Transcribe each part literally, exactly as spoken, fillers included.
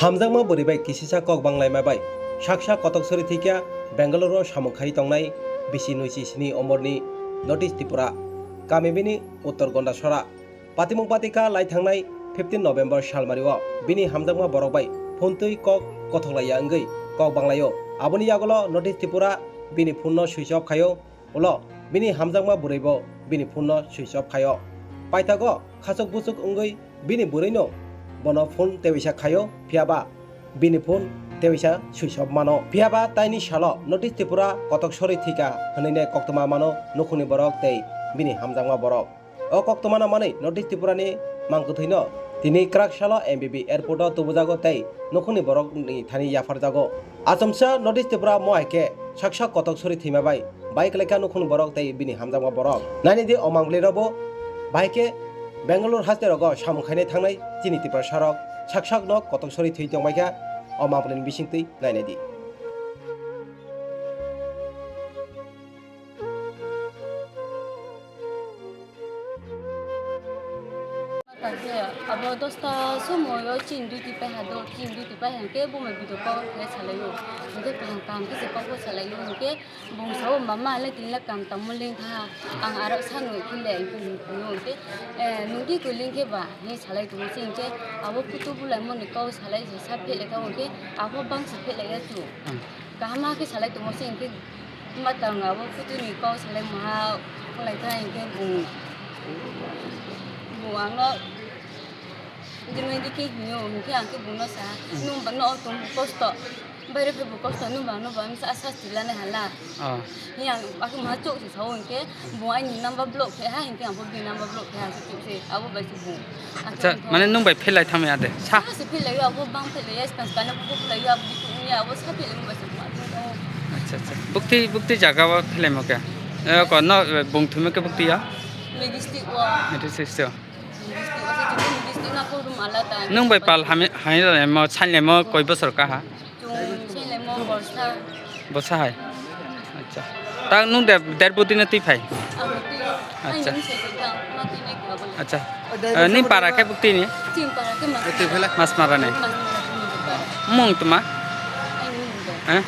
Hamjakma bwrwi bai kisisa kok banglaima bai saksa kotok sori thwikha Bengaluru o samung khai tongnai bisi nuichi sini omorni North East Tripura, kami bini Uttor Gondasora. Patimung patikha lai thangnai fifteen November salmario bini hamjakma borok bai phone twi kok kothok laiya wngwi kok banglaio. Aboni yagulo North East Tripura bini phone no switch off khaio. Ulo bini hamjakma bwrwi bo bini phone no switch off khaio. Paithago khachuk buchuk wngwi bini bwrwi no bono phone tewisa khaio, phiyaba bini phone tewisa switch off mano. Phiyaba taini salo North East Tripura kotok sori thwikha hwnwi ne koktwma mano nukhungni borok tei bini hamjakma borok. O koktwmano manwi North East Tripura ni mangkwthwi no tini kwrak salo M B B airport o tubujago tei nukhungni borok ni thani yapharjago. Achomsa North East Tripura mo hai khe saksa kotok sori thwima bai bike lekha nukhungni borok tei bini hamjakma borok. Naini di o mangli rok bo bahai khe Bangalore haste rogo samung khainai thangnai chini Tiprasa rok saksak no kotok sori thwi tongbaikha o mangli ni bisingtwi nainai di. Abo dosta somoi o chini duty pai ha do, chini duty pai ha khe bo mai video call khe salai o. Hingke kaham kaham khe se kok bo salai o, hingke bung sao mama le tin lakh kam tamo ling kha, ang aro sano kile hingke hingke hingke, eh, nungki ko ling khe ba hingke salai tongo se hingke abo photo bulai moni kok salai se sa phe le kha hingke abo bang se phe le ya tu. Kaham khe salai tongo se hingke. Matang abo photo ni kok salai maha kholai kha hingke bung, bung ang no dino dike hino hingke ang khe bung no sa, nung bang no o tong kosto, baire khe bo kosto nung bang no bang sa sasti lani hala. Ni ang akhe maha chok se sao hingke bung ani number block khe ha hingke ang bo bini number block khe ha se chok se abo bai se bung. Acha, mane nung bai phelai thangmaya de? Sa. Sa se phelai ya, abo bang phelai ya, skang skang abo phelai ya, abo ni ya, abo sa phelai mo bai se ma. Acha, acha. Bukti, bukti jaga o phelai mo khe? Eh, ko no, eh, bung thumi khe bukti ya? Logistic o. Logistic o. Logistic o, se chini logistic na ko room alada. Nung bai pal hami, hai mo, chainle mo koi bosor ka ha? Chwng selaimo borsa. Borsa hai? Acha. Ta nung der, der budi na twi phai? Abo twi. Acha. Ani se jang, ma twi ni ka bole. Acha. Eh, ni para khe bukti ni? Chini para khe mas. Twi phela. Mas mara ni. Mas mara ni para. Mung tuma? Ani mung do. Eh?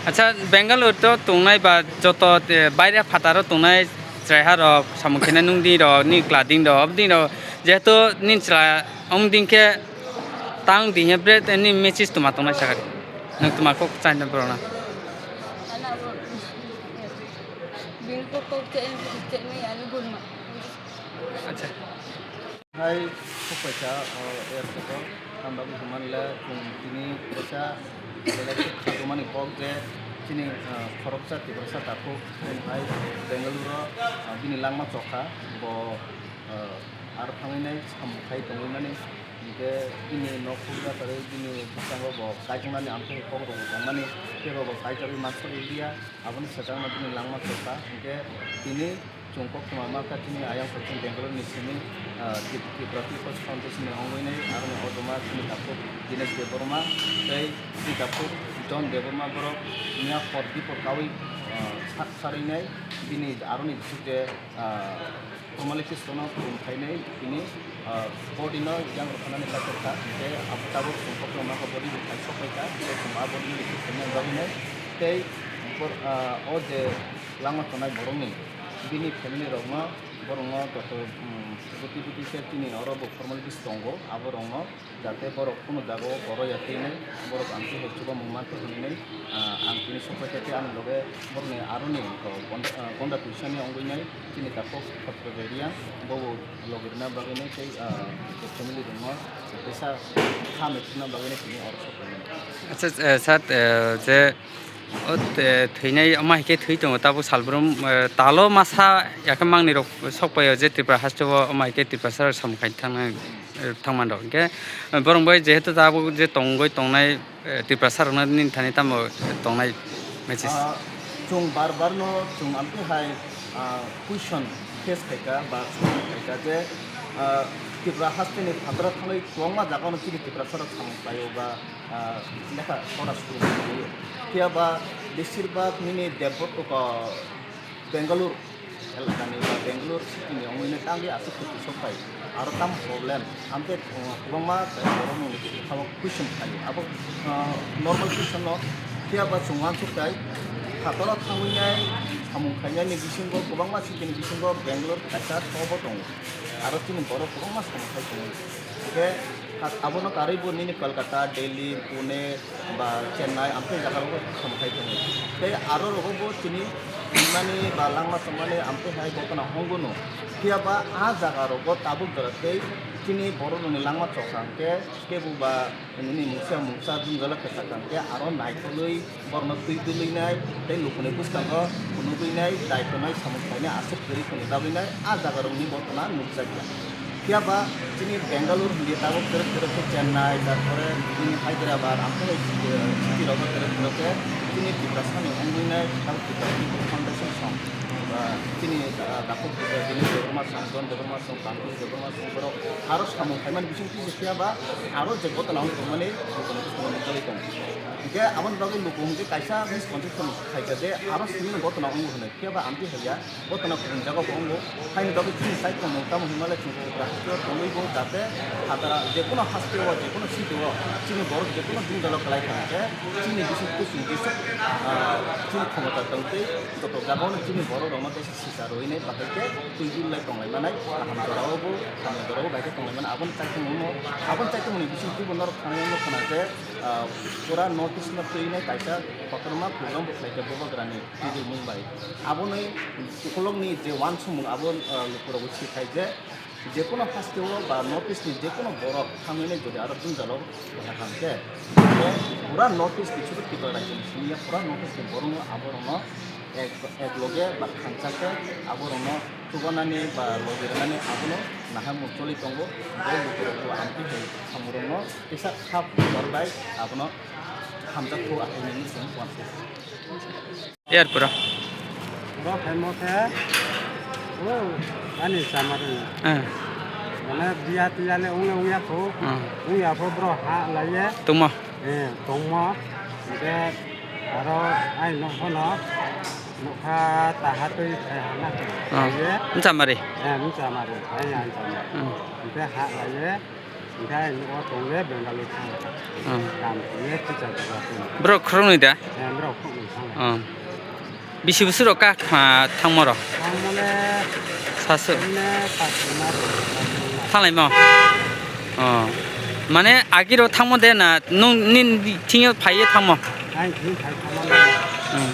Acha, Bangalore to tongnai ba joto, eh, baire phataro tongnai chwrai ha rok, samung khenai nung di rok, ni kla ding rok, ob ding rok, jehetu ni chwla Ong ding khe tang ding he bre ni message tuma tongnai sakari. Nang tuma kok chaina borok na. Ana bo. Bini kok kok che, che ni ani gurma. Acha. Hai, kok paisa, o, airport o, ang bagwi hwnman le, chwng tini kaisa, belai khe khatumani kok je, chini, ah, khoroksa Tiprasa takhuk, hai, Bengaluru o, ah, bini langma chokha, bo, ah, aro thangwi nai samung khai tongwi mani. Hinkhe bini nok phurjak kwrwi bini bwskango bo kaijaknani amtwi kok rwngwi tongmani, teibo bo kaijakgwi masa rwliya. Aboni swkangno bini langma chokha. Hinkhe tini chwng koktwma mankha chini ayang koching Bengaluru ni simi, ah, Trip-, Tripura People's Foundation ni ongwi nai, aboni koktwma chini takhuk Dinesh Debbarma tei chini takhuk John Debbarma borok miya hor bipor kaui, ah, sak sarwi nai bini aroni bisingtwi, ah, Formalities tono khulum khainai tini, ah, body no yang rwkhanani kaitor kha, hinkhe abo tabuk chwng koktwma kha body bo khai sok pai kha, hinkhe chwng a body no receive khainani bagwi nai tei bor-, ah, o je langma tongnai borokni bini family rokno borokno joto, um, buti buti khe chini oro bo formalities tongo, abo rokno jate borok kunu jaga o koro ya twi nai, borok ang twi hai chubamung mantwi hwnwi nai, ah, ang tini sok pai kha tei ani loge borokni aroni, oh, gonda, ah, gonda twisani wngwi nai chini takhuk Chhatrajay Reang, bo bo logi rwna bagwi nai tei, ah, bo family rokno kisa kha mai thwkna bagwi nai tini oro sok pai nai. Acha, eh, sir, eh, je O te-, thwinai omo hai khe thwi tongo tabuk salbrum, eh, talo masa ya khe mangni rok sok pai o je Tripura haste o omo hai khe Tiprasa rok samung khai thang nang, eh, thang man rok. Hinkhe, eh, borok bai jehetu tabuk je tongwi tongnai, eh, Tiprasa rok no nini thani tamo tongnai message? Ah, chwng bar bar no chwng amtwi hai, ah, question face khai kha ba chwng khai kha je, ah, Tripura haste ni phataro thangwi kwbangma jaga no chini Tiprasa rok samung khlai o ba ah, lekha pora suru khaio. Phiya ba besir bak nini Debbot-, ko, Bangalore elakani ba Bangalore city ni wngwi nai tangwi aswk kwtwi sok phai. Aro tamo problem? Amtwi, uh, kwbangma borok nini bisingo question khlaio. Abo, uh, normal question no, phiya ba chwng uansuk tai, phataro thangwi nai, samung khainani bisingo, kwbangma city ni bisingo Bangalore kaisa top o tongo. Aro chini borok kwbangma samung khai tongo. Hwnkhe, abono karwi bo nini Kolkata, Delhi, Pune, ba Chennai, amtwi jaga rogo samung khai tongo. Tei aro rogo bo chini thwimani ba langma chongmani amtwi hai gotona ongbono. Phiya ba a jaga rogo tabuk jora tei chini borok rokni langma chokha hwnkhe kebo ba nini mungsa mungsa jwngjalo kwchak hwnkhe aro naitugwi borokno twi dwlwi nai tei lukuni bwskango phunugwi nai dai tongnai samung khlainai aswk kwrwi phunuk dabwi nai a jaga rokni gotona nukjakya. Phiya ba chini Bangalore hinkhe tabuk kwrwk kwrwk khe Chennai, tarpore chini Hyderabad, amtwi hai, eh, city rogo kwrwk kwrwk khe chini Tiprasani wngwi nai tabuk Tipra People Foundation song, ba chini, ah, Dakhuk, eh, Dinesh Debbarma song, John Debbarma song, Pankaj Debbarma song, borok aro samung khaimani bising twi se phiya ba aro je gotona wng tongmani gotona bwskango nukjagwi tongo. Hinkhe aboni bagwi luku hinkhe kaisa misconception khaikha je aro simi gotona wngo hwnwi, phiya ba amtwi haiya. Gotona kubun jaga bo wngo. Haini bagwi chini side tongmung tamo hwnmale chwng Tripura haste o tongwi bo jate hatara jekono haste o jekono city o chini borok jekono jwngjalo kwlai thangkhe chini bising kusung jesuk, ah, chini khomota tongtwi joto jaga ono chini borok rokno teisa sisa rwinai bahai khe twi dulai tonglai manai kaham jora o bo hamya jora o bai khe tonglai mano. Aboni chaikhwlwng no, aboni chaikhwlwng ni bising twibo norok thangwi wngkha na je, ah, pura North East no twinai kaisa kotorma program bo khlai kha Bubagrani twijlmung bai. Aboni ukolokni je uansukmung abo, ah, lukurokbo sikhai je, jekono haste o ba North East ni jekono borok thangwi nai jodi aro jwngjalo kwlai kha hwnkhe, je pura North East ni sudu Tripura rajyo ni simi ya pura North East ni borok no aborokno ek, ek loge ba thansa khe aborokno chubanani ba logi rwnani abono naharmung choli tongo. Bo lukurokbo amtwi hai samung rokno kisa kha bubar bai abono hamjakgo ahaini chwng uansukha. Airport o. Bro, phaimo khe, o, ani chamari. Eh. Mane biya tiya le wngle wngya kho. Hmm. Wngya kho bro, ha laiye. Tungmo. Eh, tongmo. Hingke aro ai nokhono nokha taha twi thai hana. Hmm. Laiye. Chamari. Eh, chamari. Ai, ai chamari. Hmm. Hingke ha laiye. Hingke ang o tongde Bengali thang. Hmm. Kam khe puja jaga tong. Borok khoroknwi da? Eh, borok khoroknwi thang. Hmm. Bisi bwswk rok kha, ah, thangma rok? Thangmale sasu. Ene pas lima rok. Thanglaimo? Oh. Mane agiro thangmo de na nung nini thingyo phaiye thangmo? Ang thing phai thangmale. Hmm.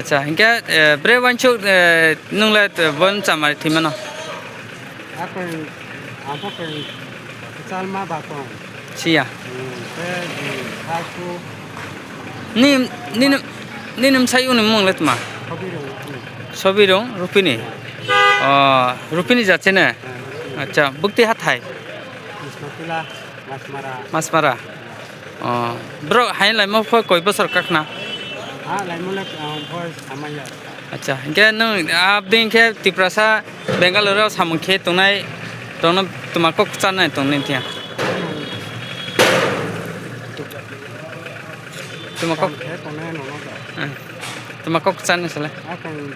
Acha, hingke, eh, bre wansuk, eh, nungle, eh, bon chamari thwimano? Akon, apo kon, chalma bakon. Siya. Hmm, te, hmm, haku. Ni, ni, ni, ni msai uni mung le tma? Sobirung, hmm. Sobirung, Rupini. Oh, Rupini jatse ne? Hmm, Rupini. Acha, bukti hathai? Ismatula, Masmara. Masmara. Oh, bro, hai laimo pho koi bosor kakhna? Ha, laimo le, ah, pho samaya. Acha, hingke nwng abdi hingke Tiprasa Bangalore o samung khe tongnai rokno twma kok chanai tongni tiya. Twma kok, samung khe tongnai nono da. Eh, twma kok chanai sale. Akon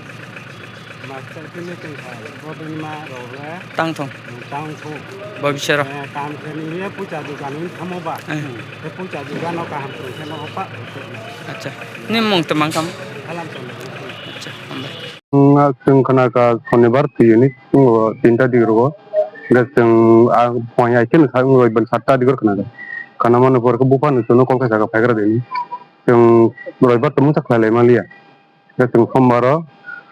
Master tini tengkha, bodoni ma rok le. Tang thung. Tang thung. Bo bisero. Eh, kam khe ni ye puja dukan ni thamo ba. Eh. Te puja dukan no kaham tong khe no opa. Acha. Ni mung twmang kam? Alam tong. Acha, hambai. Nga chwng khna ka Shonibar twi ni, o, tinta dik rogo. Ga chwng, a, pon ya kin sa, o, ban satta dik khna. Khna mano por ko bupa no chwng no kol kha saka phaigra deni. Chwng Roibar tong mung sa khlai lai maliya. Khe chwng Sombar o,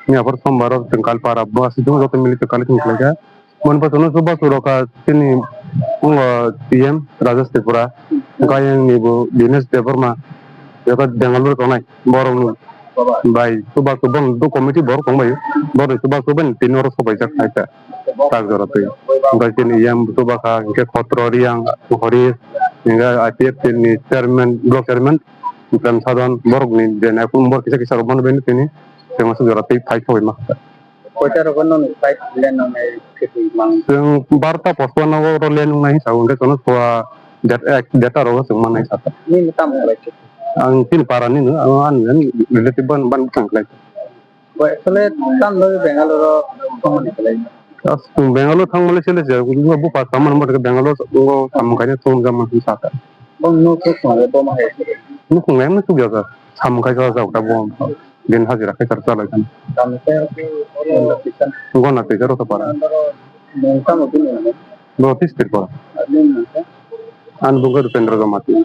ni aphar Sombar o chwng kal para bwswk chwng joto mili chwng kali chwng khlai kha. Mani bwswk no chubachu rw kha chini, o, P M Rajesh Tripura. Hwnkhe ayang ni bo Dinesh Debbarma, joto Bengaluru tongnai borok ni bai chubachu bo committee borok tong bai, borok ni chubachu bai tini oro sobaijak hai kha. Tak jora twi. Hwnkhe chini E M Butuba kha, hwnkhe Khotro Riang, Hori, hwnkhe I P F T ni chairman, block chairman, Prem Sadhan, borok ni je naiphuru borok kisa kisa rok bono bini tini, tei masa jora twi phai thogwi ma kha. Koita rogo nokni pipe line noknai khwtwi mang? Chwng barota pochpanno o ro line wngnai hinsa hwnkhe chwngno sua det-, ek, deta rogo chwng mannai saka. Nini tamo khlai khe? Ang chini para nini, ang ani relative ban, ban bwsang khlai. Bo actually tamni bagwi Bangalore o tongmani belai. As Bangalore thang male sele je, bo pa samang bo Bangalore bo samung khaina thum jama sa ta. Bo no ko ko bo ma hai. No ko ngai no tu ga samung khai sa sa ta bo. Din hajira khai sar chalai kan. Gona te jaro to para. Bo tis tir para. An bunga Rupendra Jamatia.